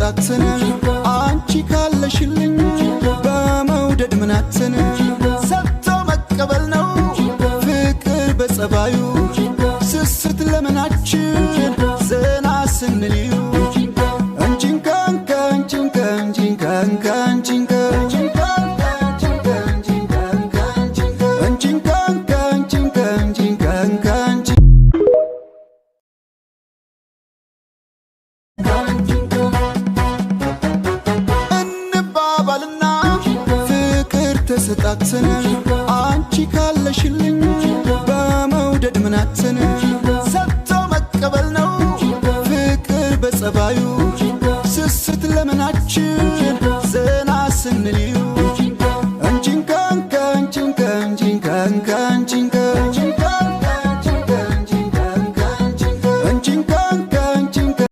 ተሰጣትን አንቺ ካለሽልኝ በመውደድ ምናትን ሰጥቶ መቀበል ነው ፍቅር በጸባዩ ስስት ለምናችን ዘና ስንልዩ እንቺንካንካ እንቺንካ እንቺንካንካ እንቺንካ እንቺንካንካ እንቺንካ እንቺንካንካ እንቺ እንባባልና ፍቅር ተሰጣትን አንቺ ካለሽልኝ በመውደድ ምናትን ሰጥቶ መቀበል ነው ፍቅር በጸባዩ ስስት ለምናችን ዘና ስንልዩ እንቺንካንካ እንቺንካ እንቺንካንካ እንቺንካ እንቺንካንካ እንቺንካ